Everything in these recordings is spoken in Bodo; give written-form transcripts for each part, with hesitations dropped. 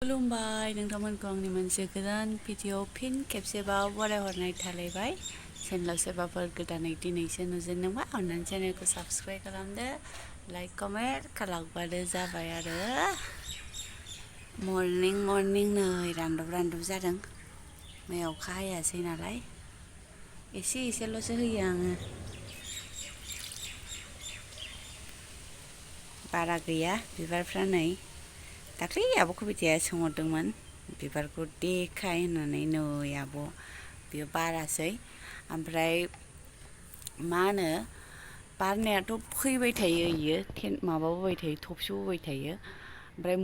खुलुमबाय नोंथांमोनखौ आंनि मोनसे गोदान भिडिअ फिन खेबसेबाव बरायहरनाय थालायबाय चेनेलाव सोरबाफोर गोदानै दिनैसो नुजेनदोंबा अननानै चेनेलखौ साबस्क्राइब खालामदो लाइक कमेन्ट खालामबानो जाबाय आरो मर्निं नै रानदब जादों मैया अखा हायासै नालाय एसेल'सो होयो आङो बारा गैया बिबारफ्रा नै दाख्लै आब' कबिताया सोंहरदोंमोन बिबारखौ देखाय होननानै नै आब' बियो बारासै ओमफ्राय मा होनो बारनायाथ' फैबाय थायो इयो माबाबोबाय थायो थफिबोबाय थायो ओमफ्राय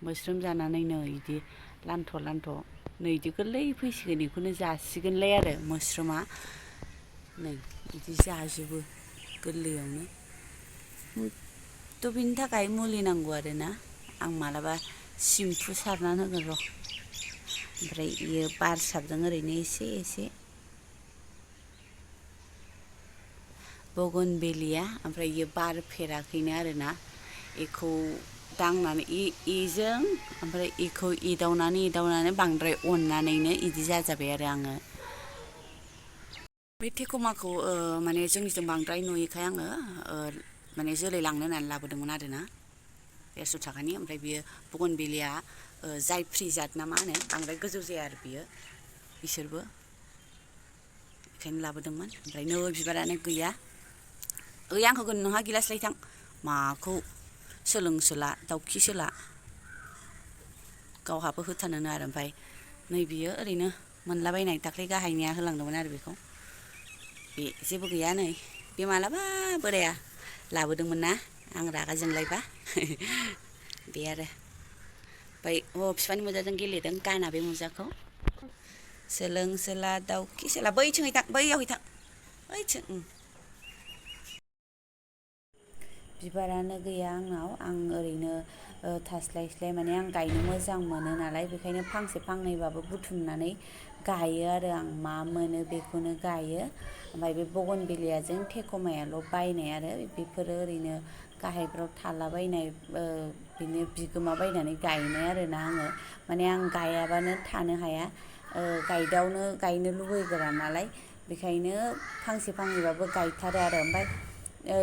मोस्रोम जानानै नै इदि लान्थ' नै इदि गोरलै फैसिगोन इखौनो जासिगोनलाय आरो मोस्रोमा नै इदि जाजोबो गोरलैयावनो थ' बिनि थाखाय मुलि नांगौ आरोना आं मालाबा सिम्फु सारनानै होगोन र' ओमफ्राय इयो बारसाबदों ओरैनो एसे बगनभेलिया ओमफ्राय इयो बारफेराखैनो आरोना इखौ दांनानै इजों ओमफ्राय इखौ एदावनानै बांद्राय अननानैनो इदि जाजाबाय आरो आङो बे टेक'माखौ माने जोंनिजों बांद्राय नुयैखाय आङो माने जोलै लांनो होननानै लाबोदोंमोन आरोना 150 थाखानि ओमफ्राय बियो बगनभेलिया जायफ्रि जात ना मा होनो बांद्राय गोजौ जाया आरो बियो बिसोरबो बेखायनो लाबोदोंमोन ओमफ्राय नै बिबारानो गैया आं होगोन नोंहा गिलास लायथां माखौ सोलोंसोला दाउखिसोला गावहाबो होथानोनो आरो ओमफ्राय नै बियो ओरैनो मोनलाबायनाय दाख्लै गाहायनिया होलांदोंमोन आरो बेखौ बे जेबो गैया नै बे मालाबा बोराया लाबोदोंमोन ना आं रागा जोंलायबा बे आरो ओमफ्राय बिफानि मुजाजों गेलेदों गाना बे मुजाखौ सोलोंसोला दाउखिसोला बैयाव हैथां बैथिं बिबारानो गैया आंनाव आं ओरैनो थास्लायस्लाय माने आं गायनो मोजां मोनो नालाय बेखायनो फांसे फांनैबाबो बुथुमनानै गायो आरो आं मा मोनो बेखौनो गायो ओमफ्राय बे बगनभेलियाजों टेक'मायाल' बायनाय आरो बेफोरो ओरैनो गाहायफ्राव थालाबायनाय बिनो बिगोमा बायनानै गायनाय आरोना आङो माने आं गायाबानो थानो हाया गायनो लुबैग्रा नालाय बेखायनो फांसे फांनैबाबो गायथारो आरो ओमफ्राय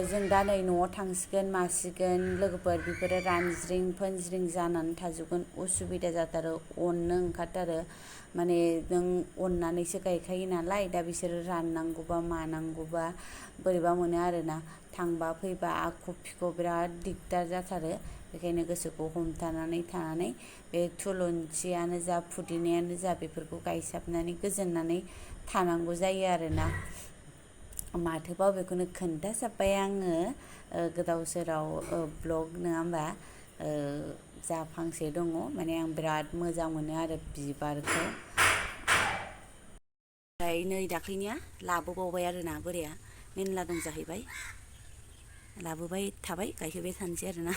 जों दा नै न'आव थांसिगोन मासिगोन लोगोफोर बेफोरो रानज्रिं फोनज्रिं जानानै थाजोबगोन उसुबिदा जाथारो अननो ओंखारथारो माने नों अननानैसो गायखायो नालाय दा बिसोरो राननांगौबा मानांगौबा बोरैबा मोनो आरोना थांबा फैबा आख' फिख' बिराद दिगदार जाथारो बेखायनो गोसोखौ हमथानानै थानानै बे थुलुंसियानो जा पुदिनायानो जा बेफोरखौ गायसाबनानै गोजोननानै थानांगौ जायो आरोना माथोबाव बेखौनो खोन्थासाबबाय आङो गोदाव सोराव ब्लग नङा होमबा जा फांसे दङ माने आं बिराद मोजां मोनो आरो बिबारखौ ओमफ्राय नै दाख्लैनिया लाबोबावबाय आरोना बोराया मेनला दं जाहैबाय लाबोबाय थाबाय गायहोबाय थानोसै आरोना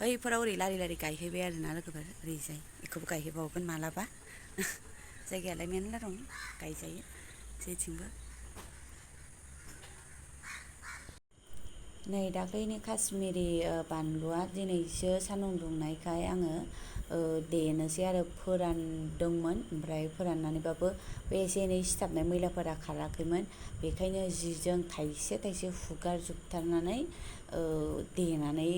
ओइफोराव ओरै लारि गायहैबाय आरोना लोगोफोर ओरैजाय बेखौबो गायहैबावगोन मालाबा जायगायालाय मेनला दं गायजायो जेथिंबो नै दाख्लैनि काश्मिरि बानलुआ दिनैसो सान्दुं दुंनायखाय आङो देनोसै आरो फोरानदोंमोन ओमफ्राय फोराननानैबाबो बे एसे एनै सिथाबनाय मैलाफोरा खाराखैमोन बेखायनो जिजों थाइसे हुगारजोबथारनानै देनानै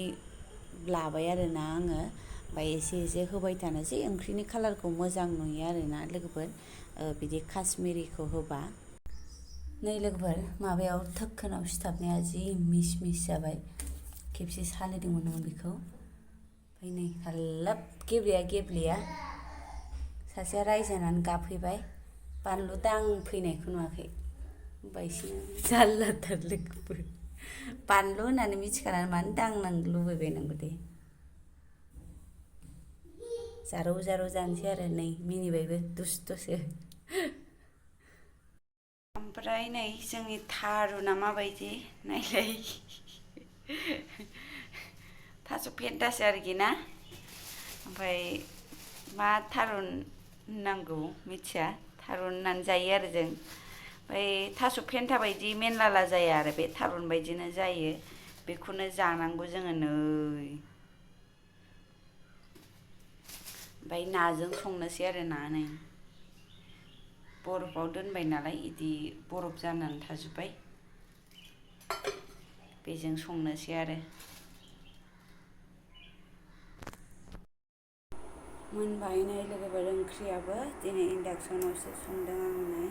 लाबाय आरोना आङो ओमफ्राय एसे होबाय थानोसै ओंख्रिनि कालारखौ मोजां नुयो आरोना लोगोफोर बिदि काश्मिरिखौ होबा नै लोगोफोर माबायाव थोक्कोनाव सिथाबनाया जि मिस जाबाय खेबसे सालिदोंमोन आं बेखौ ओमफ्राय नै हाल्लाब गेब्लेया सासेया रायजानानै गाबफैबाय बानलु दांफैनायखौ नुवाखै बायसिना जारलाथार लोगोफोर बानलु होननानै मिथिखानानै मानो दांनांगौ लुबैबाय नांगौ दे जारौ जानोसै आरो नै मिनिबायबो दुस्थ'सो ओमफ्राय नै जोंनि थारुना माबायदि नायलाय थास' फेन्थासो आरोखि ना ओमफ्राय मा थारुन नांगौ मिथिया थारुन होननानै जायो आरो जों ओमफ्राय थास' फेन्था बायदि मेनलाला जाया आरो बे थारुन बायदिनो जायो बेखौनो जानांगौ जोङो नै ओमफ्राय नाजों संनोसै आरो ना नै बरफाव दोनबाय नालाय इदि बरफ जानानै थाजोब्बाय बेजों संनोसै आरो मोनबाय नै लोगोफोर ओंख्रियाबो दिनै इन्डाक्सनावसो संदों आं नै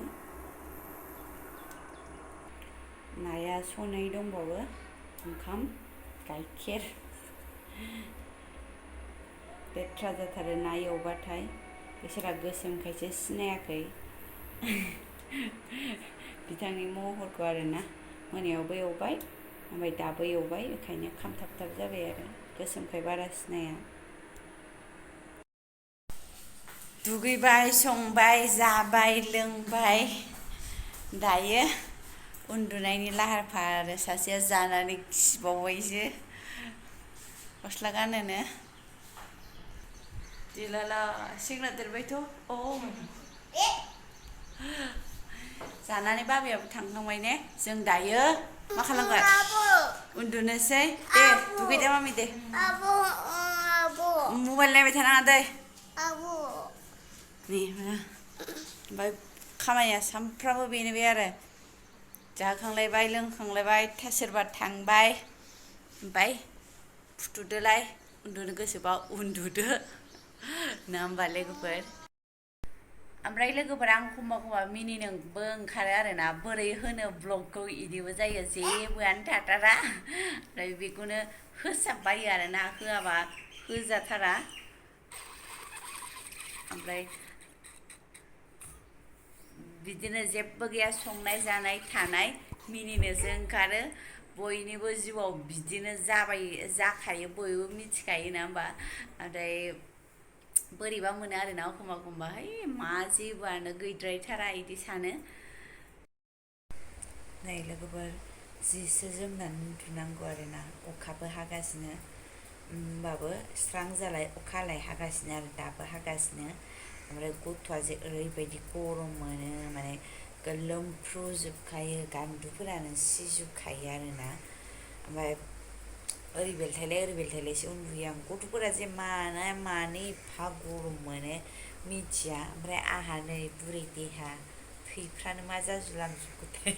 नाया सनै दंबावो ओंखाम गाइखेर लेथ्रा जाथारो ना एवबाथाय बिसोरा गोसोमखायसो सिनायाखै बिथांनि महरखौ आरोना मोनायावबो एवबाय ओमफ्राय दाबो एवबाय बेखायनो खामथाबथाब जाबाय आरो गोसोमखाय बारा सिनाया दुगैबाय संबाय जाबाय लोंबाय दायो उन्दुनायनि लाहार फाहार आरो सासेया जानानै खिबावबायसो गस्ला गानोनो दिलाला सेंग्रा देरबायथ' जानानै बाबायाबो थांखांबाय ने जों दायो मा खालामगोन उन्दुनोसै दे दुगैदो मामि दे मबाइल नायबाय थानाङा दै नै ओमफ्राय खामानिया सानफ्रामबो बेनो बे आरो जाखांलायबाय लोंखांलायबाय सोरबा थांबाय ओमफ्राय फुथुदोलाय उन्दुनो गोसोबा उन्दुदो ना होमबा लोगोफोर ओमफ्राय लोगोफोर आं एखमबा मिनिनोबो ओंखारो आरोना बोरै होनो ब्लगखौ इदिबो जायो जेबोआनो थाथारा ओमफ्राय बेखौनो होसाबबायो आरोना होआबा होजाथारा ओमफ्राय बिदिनो जेबो गैया संनाय जानाय थानाय मिनिनोसो ओंखारो बयनिबो जिउआव बिदिनो जाखायो बयबो मिथिखायो ना होमबा नाथाय बोरैबा मोनो आरोना एखमबा है मा जेबोआनो गैद्रायथारा इदि सानो नै लोगोफोर जिसो जोमनानै उन्दुनांगौ आरोना अखाबो हागासिनो होमबाबो स्रां जालाय अखालाय हागासिनो आरो दाबो हागासिनो ओमफ्राय गथ'आ जे ओरैबायदि गरम मोनो माने गोलोमफ्रुजोबखायो गान्दुफोरानो सिजोबखायो आरोना ओमफ्राय ओरै बेलथायलायसो उन्दुयो आं गथ'फोरा जे मानो एफा गरम मोनो मिथिया ओमफ्राय आंहा नै बुरै देहा थैफ्रानो मा जाजोबलांजोबखोथाय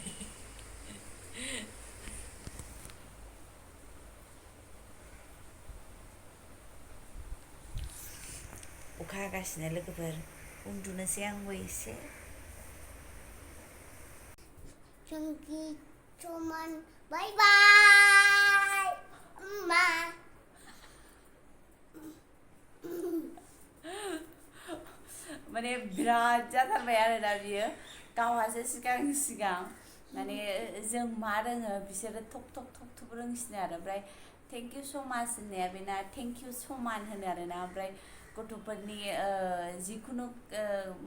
अखा हागासिनो लोगोफोर उन्दुनोसै आंबो एसे Chunky Choman bye bye Ma माने बिराद जाथारबाय आरोना बियो गावहासो सिगां माने जों मा रोङो बिसोरो थब रोंसिनो आरो ओमफ्राय थेंक इउ स' माच होननाया बेना थेंक इउ समान होनो आरोना ओमफ्राय गथ'फोरनि जिखुनु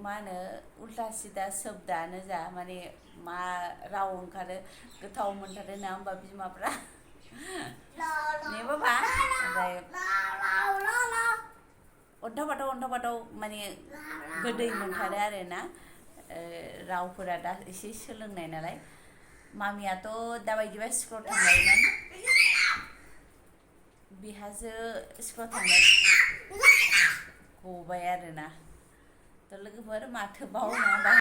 मा होनो उल्था सिदा सोब्दानो जा माने मा राव ओंखारो गोथाव मोनथारो ना होमबा बिमाफ्रा ने बाबा ओमफ्राय अन्थाव माने गोदै मोनथारो आरोना रावफोरा दा एसे सोलोंनाय नालाय मामियाथ' दाबायदिबा स्कुलाव थांबायमोन बिहासो स्कुलाव थांनाय गबाय आरोना थ' लोगोफोर माथो बावनो